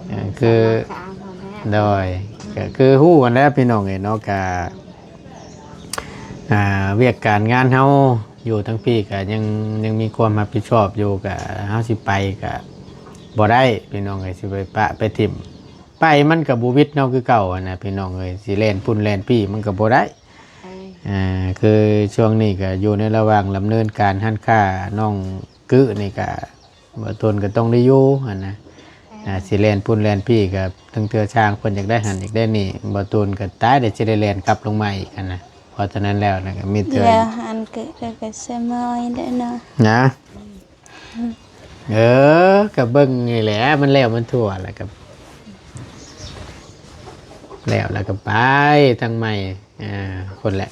ເອີ ຄື ໂດຍ ກໍຄືຮູ້ຫັ້ນແຫຼະພີ່ນ້ອງເອີຍເນາະ ກະ ອ່າ ວຽກການງານເຮົາຢູ່ທາງພີ້ກະຍັງ ຍັງມີຄວາມຮັບຜິດຊອບຢູ່ ກະເຮົາຊິໄປກະບໍ່ໄດ້ພີ່ນ້ອງເອີຍ ຊິໄປປະໄປຖິ້ມ ໄປມັນກະບໍ່ວິດເຮົາຄືເກົ່າຫັ້ນນະພີ່ນ້ອງເອີຍ ຊິແລ່ນພຸ້ນແລ່ນພີ້ມັນກະບໍ່ໄດ້. ເອີ ອ່າ ຄືຊ່ວງນີ້ກະຢູ່ໃນລະຫວ່າງດຳເນີນການຮ້ານຄ້າ ນ້ອງກຶນີ້ກະ ບໍ່ຕູນກໍຕ້ອງໄດ້ຢູ່ຫັ້ນນະ. ເອີ ອ່າ ຊິແລ່ນພຸ້ນແລ່ນພີ້ກໍ ລາງເທື່ອຊ່າງເພິ່ນຢາກໄດ້ຫັ້ນຢາກໄດ້ນີ້ ບໍ່ຕູນກໍຕາຍ ແລ້ວຊິໄດ້ແລ່ນກັບລົງມາອີກຫັ້ນນະ. ເພາະສະນັ້ນແລ້ວນະ ກໍມີແຕ່ ແລ້ວຫັ້ນກໍ ກໍ ກໍສະເໝີຍເດ້ເນາະ ນະ. ເອີ ກໍເບິ່ງນີ້ແຫຼະ ມັນແລ້ວມັນທົ່ວແລ້ວກໍ ແລ້ວ ແລ້ວກໍໄປທາງໃໝ່. ອ່າ ພຸ້ນແຫຼະ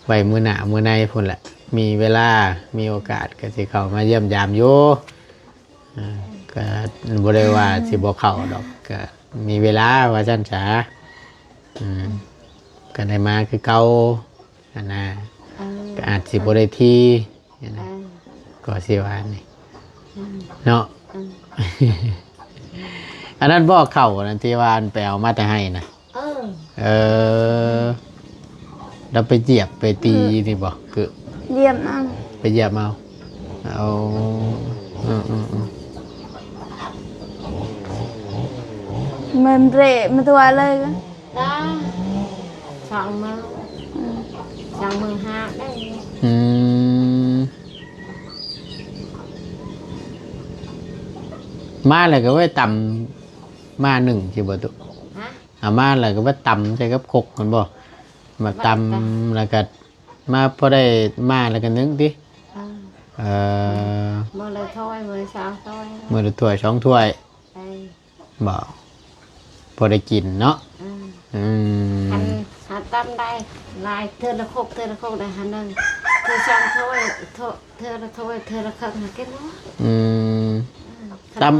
ໄວ້ມື້ໜ້າມື້ໃນພຸ້ນແຫຼະ ມີເວລາມີໂອກາດກໍຊິເຂົ້າມາຢ້ຽມຢາມຢູ່. ອ່າ ກໍບໍ່ໄດ້ວ່າຊິບໍ່ເຂົ້າດອກ ກໍມີເວລາວ່າຊັ້ນສາ. ອືມ ກໍໄດ້ມາຄືເກົ່າຫັ້ນນະ. ເອີ ກໍອາດຊິບໍ່ໄດ້ຖີ່ຫັ້ນນະ ເອີ ກໍຊິວ່ານີ້ ອືມ ເນາະ. ເອີ ອັນນັ້ນບໍ່ ເຂົ້າອັນນັ້ນທີ່ວ່າອັນໄປເອົາມາແຕ່ໄຮ່ນະ? ເອີ ເອີ ແລ້ວໄປຢຽບໄປຕີ ອືມ ນີ້ບໍ່? ຄືຢຽບເອົາ ໄປຢຽບເອົາ. ເອົາ ເອີ ເອີ ເອີ ມັນເລະມາຕົວເລີຍ. ໄດ້ ສອງມື້ ອືມ ສອງມື້ຫ້າໄດ້. ອືມ ມາແລ້ວກໍໄວ້ຕຳ ມາໜຶ້ງຊິບໍ່ຕຸ? ຮະ? ເອົາມາແລ້ວກໍມາຕຳໃສ່ກັບຄົກແມ່ນບໍ່? ມາຕຳ ມາຕຳ ແລ້ວກໍມາພໍໄດ້ມາແລ້ວກໍໜຶ້ງຕິ? ເອີ ເອີ ມື້ລະຖ້ວຍ ມື້ລະສອງຖ້ວຍ ມື້ລະຖ້ວຍສອງຖ້ວຍ. ເອີ ບໍ່ ບໍ່ໄດ້ກິນເນາະ. ອືມ ອືມ ຄັນຫາຕຳໄດ້ຫຼາຍ ເທື່ອລະຄົກ ເທື່ອລະຄົກໄດ້ຫາໜຶ້ງ ເທື່ອສອງຖ້ວຍ ເທື່ອລະຖ້ວຍ ເທື່ອລະເຄິ່ງຫາກິນເນາະ. ອືມ ອືມ ຕຳ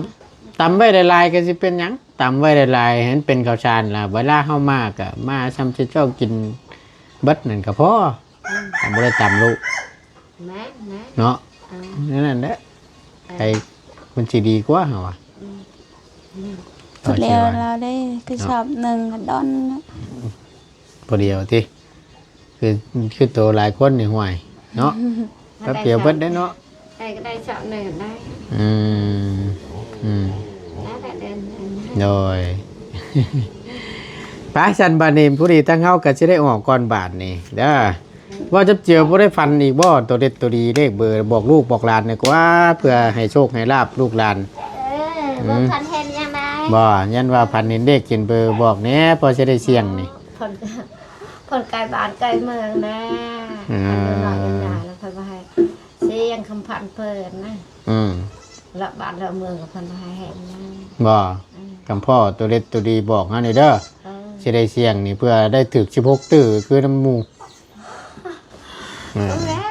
ຕຳໄວ້ຫຼາຍໆ ກໍຊິເປັນຫຍັງ? ຕຳໄວ້ຫຼາຍໆ ໃຫ້ມັນເປັນເຂົ້າສານລະ ເວລາເຮົາມາກໍມາ ຊ່ຳຊິເຈົ້າກິນເບິດນັ້ນກໍພໍ. ອືມ ບໍ່ໄດ້ຕຳລຸ ແມ່ນໆ ເນາະ. ເອີ ນັ້ນແຫຼະ ເອີ ໃຫ້ມັນຊິດີກວ່າເຮົາວ່າ ອືມ ເອົາ ແລ້ວ ຊິວ່າ ລາວໄດ້ຄື ເນາະ ຊອບໜຶ່ງກໍດອນ ພໍດຽວຕິ ຄື ຄືໂຕຫຼາຍຄົນນີ້ ຫ້ວຍ ເນາະ ແປັບດຽວເບິດໄດ້ເນາະ ໄດ້ກໍໄດ້ຊອບໜຶ່ງກໍໄດ້ ອືມ ອືມ ໄດ້ແຕ່ເດືອນ ໂດຍ ໄປຊັ້ນ ບາດນີ້ ຜູ້ດີທາງເຮົາກໍຊິໄດ້ອອກກ່ອນບາດນີ້ເດີ. ວ່າຈັບເຈີບໍ່ໄດ້ຝັນອີກບໍ່? ໂຕເດັດໂຕດີ ເລກເບີບອກລູກບອກຫຼານນີ້ກວ່າ ເພື່ອໃຫ້ໂຊກໃຫ້ລາບລູກຫຼານ. ເອີ ອືມ ບໍ່ຝັນເຫັນຫຍັງໃດ ບໍ່ ຢ້ານວ່າຝັນເຫັນເລກເຫັນເບີບອກແດ່ ພໍຊິໄດ້ສ່ຽງນີ້. ເພິ່ນ ເພິ່ນໃກ້ບ້ານໃກ້ເມືອງນະ ເອີ ເພິ່ນຢູ່ນອກຢູ່ນາ ແລ້ວເພິ່ນວ່າໃຫ້ສ່ຽງຄຳພັນເພິ່ນນະ. ອືມ ລະບ້ານລະເມືອງກໍເພິ່ນວ່າໃຫ້ເຮັດນະ ບໍ່? ອືມ ຄຳພໍ້ໂຕເດັດໂຕດີບອກເຮົານີ້ເດີ ເອີ ຊິໄດ້ສ່ຽງນີ້ ເພື່ອໄດ້ຖືກສິບຫົກຕື້ຄືນຳໝູ່. ແມ່ນ ແມ່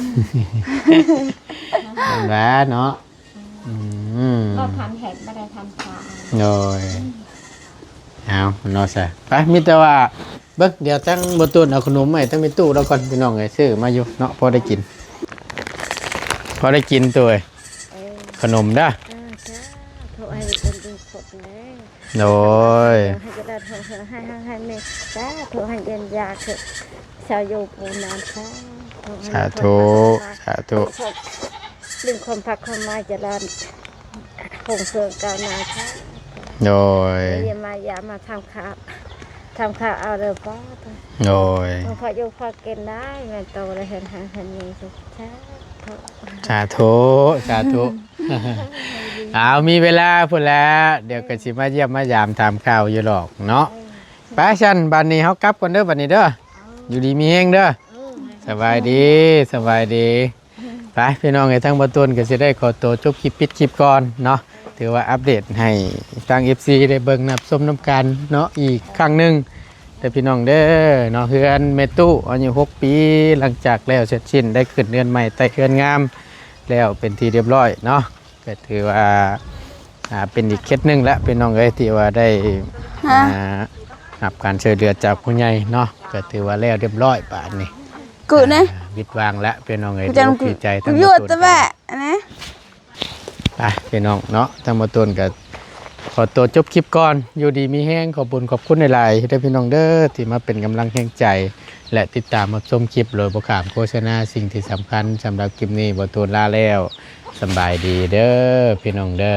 ນແຫຼະເນາະ. ອືມ ບໍ່ທັນເຮັດ ບໍ່ໄດ້ທັນຂາຍ ໂດຍ. ເອົາເນາະຊະ ໄປ ມີແຕ່ວ່າເບິ່ງ ດຽວທາງບໍ່ຕູນເອົາຂະໜົມໃຫ້ທາງແມ່ຕູ້ລາວກ່ອນ ພີ່ນ້ອງເອີຍ ຊື້ມາຢູ່ເນາະ ພໍໄດ້ກິນ ພໍໄດ້ກິນໂຕເອີຍ ເອີ ຂະໜົມເດີ. ເອີ ສາທຸ ໃຫ້ເປັນບຸນກຸສົນເດີ ໂດຍ ໃຫ້ຈະໄດ້ເຖິງໃຫ້ຮັ່ງໃຫ້ມີ ສາທຸ ໃຫ້ເຢັນຢາກເຖິງຊາວຢູ່ປູນານ ສາທຸ ສາທຸ ສາທຸ ດຶງຄວາມພັກຄວາມໝາຍຈະລານ ຮຸ່ງເຮືອງກ້າວໜ້າ ໂດຍ ມາຢາມມາຖາມຂ່າວ ຖາມຂ່າວເອົາເດີ ປ້າ ໂດຍ ພໍຢູ່ພໍກິນໄດ້ ແມ່ນໂຕໄດ້ເຫັນຮັ່ງເຫັນມີ ສາທຸ ສາທຸ ສາທຸ. ເອົາ ມີເວລາພຸ້ນແຫຼະ ດຽວກໍຊິມາຢ້ຽມມາຢາມຖາມຂ່າວຢູ່ດອກເນາະ. ເອີ ໄປຊັ້ນ ບາດນີ້ເຮົາກັບກ່ອນເດີ ບາດນີ້ເດີ ເອົາ ຢູ່ດີມີແຮງເດີ ເອີ ສະບາຍດີ ສະບາຍດີ. ໄປ ພີ່ນ້ອງເອີຍ ທາງບ່າວຕູນກໍຊິໄດ້ຂໍຕົວຈົບຄລິບ ປິດຄລິບກ່ອນເນາະ ຖືວ່າອັບເດດໃຫ້ທາງເອັຟຊີໄດ້ເບິ່ງຮັບຊົມນຳກັນເນາະ ອີກຄັ້ງໜຶ່ງເດີ ພີ່ນ້ອງເດີເນາະ. ເຮືອນແມ່ຕູ້ອາຍຸຫົກປີ ຫຼັງຈາກແລ້ວເສັດສິ້ນ ໄດ້ຂຶ້ນເຮືອນໃໝ່ ໄຕ້ເຮືອນງາມແລ້ວເປັນທີ່ຮຽບຮ້ອຍເນາະ. ກໍຖືວ່າ ອ່າ ເປັນອີກເຂດໜຶ່ງແຫຼະ ພີ່ນ້ອງເອີຍ ທີ່ວ່າໄດ້ ຮະ ອ່າ ຮັບການຊ່ວຍເຫຼືອຈາກຜູ້ໃຫຍ່ເນາະ ກໍຖືວ່າແລ້ວຮຽບຮ້ອຍບາດນີ້ ກຶນເດ້ ອ່າ ວິດຫວ່າງແລ້ວ ພີ່ນ້ອງເອີຍ ດີອົກດີໃຈ ທັງໝົດ ແຕ່ວ່າອັນນີ້ ໄປ ພີ່ນ້ອງເນາະ ທັງໝົດຕົນກໍຂໍຕົວຈົບຄລິບກ່ອນ ຢູ່ດີມີແຮງ ຂອບບຸນຂອບຄຸນຫຼາຍໆເດີ ພີ່ນ້ອງເດີ ທີ່ມາເປັນກຳລັງແຮງໃຈ ແລະ ຕິດຕາມຮັບຊົມຄລິບໂດຍບໍ່ຂ້າມໂຄສະນາ. ສິ່ງທີ່ສຳຄັນສຳລັບຄລິບນີ້ ບ່າວຕູນລາແລ້ວ ສະບາຍດີເດີ ພີ່ນ້ອງເດີ.